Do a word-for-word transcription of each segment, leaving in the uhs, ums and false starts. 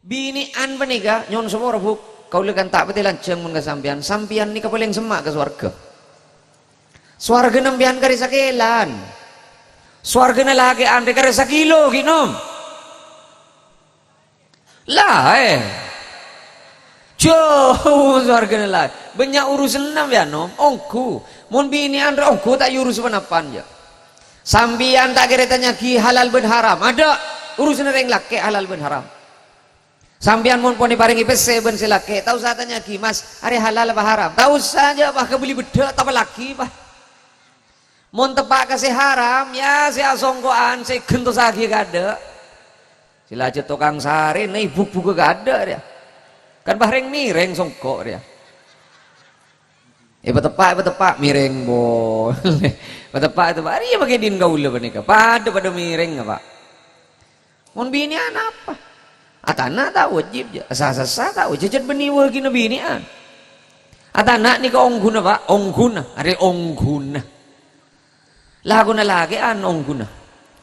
Binè'an panèka, nyo'on sapora, Bu'. Kaulâ kan ta' patè lanjhâng mon ka sampèyan. Sampèyan nèka palèng semma' ka sowarghâ. Sowarghâna sampèyan karè sakèlan. Sowarghâna lakè'an rè karè sakilo ghi' nom. La, eh. Jhâu sowarghâna la. Bânnya' urusanna sampèyan, nom. Ongghu. Mon binè'an rè ongghu ta' èurus pa-napan, jâ. Sampèyan ta' kèra ètanya'aghi halal bân haram. Adâ', urusanna rèng lakè' halal bân haram. Sampèyan mon pon èparèngè pèssè bân sè lakè', ta' osa tanya'aghi, "Mas, arèya halal apa haram?" Ta' osa, jâ, pas kabelli beddhâ', tapallaghi, pas. Mon teppa' ka sè haram, ya, sè asongko'an, sè èghântosaghi kaadâ'. Sè la jhât tokang sarè, nèka èbuk-bughâ kaadâ' rèya. Kan pas rèng-mèrèng songko' rèya. Èpateppa', èpateppa', mèrèng polè. Pateppa', èpateppa'. Arèya makè dhin kaulâ panèka. Padâ-padâ mèrèng, apa? Mon binè'an apa? Atana' ta' wajib, jâ. Sa-sassa ta' wajib, jhât bânnè wâgina binè'an. Atana' nèka ongghuna, Pa'. Ongghuna. Arè ongghuna. Lakona lakè'an ongghuna.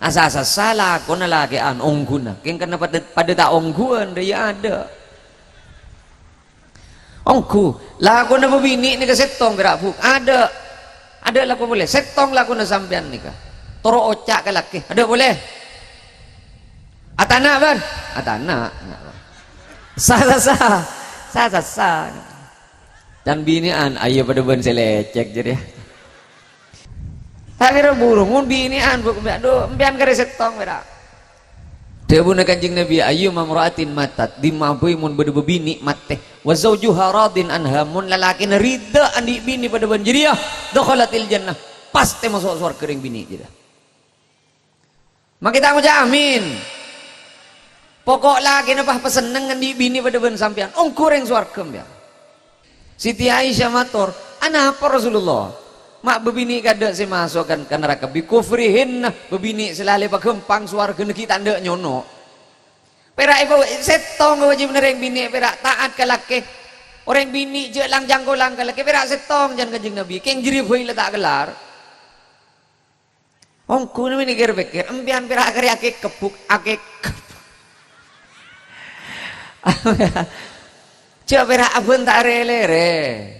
Asa-sassa lakona lakè'an ongghuna. Kèng karna padâ, padâ ta' ongghuwân, rèya adâ'. Ongghu, lakona bâbinè' nèka sèttong pèra', Bu'? Adâ'. Adâ' lako polè. Sèttong lakona sampèyan nèka. Toro' oca' ka lakè. Adâ' polè. Atana', bân. Atana'. Sa-sassa. Sa-sassa. Can binè'an, ayo padâ bân sè lècèk jârèya. Ta' kèra buru, mon binè'an, Bu', adu, sampèyan karè sèttong pèra'. Dhâbuna Kanjeng Nabi, "Ayyuma mra'atin matat," dimma bhâi mon bâdâ bâbinè' matè, "wa zaujuha radin anha," mon lalakèna ridha andi' binè padâ bân jârèya, dakhalatil jannah, pastè maso' sowarghâ rèng binè' jârèya. Makè ta' ngoca' amin. Poko' lakèna pas pasenneng andi' binè padâ bân sampèyan. Ongghu rèng sowarghâ, sampèyan. Siti Aisyah mator, "Anapa Rasulullah? Ma' bâbinè' kaadâ' sè maso' ka, ka naraka bi kufrihinna, bâbinè' sè lalè paghâmpang sowarghâna ghi' ta' endâ' nyono'." Pèra' èpa-, sèttong wajibna rèng binè' pèra' ta'at ka lakè. Orèng binè' jâ' lang-cangkolang ka lakè, pèra' sèttong can Kanjeng Nabi. Kèng jârèya bhâi la ta' kellar. Ongghu nèka mènèkèr-pèkkèr, empèyan pèra' karè akèkkep, Bu', akèkkep. Jâ' pèra' abân ta' rè-lèrè.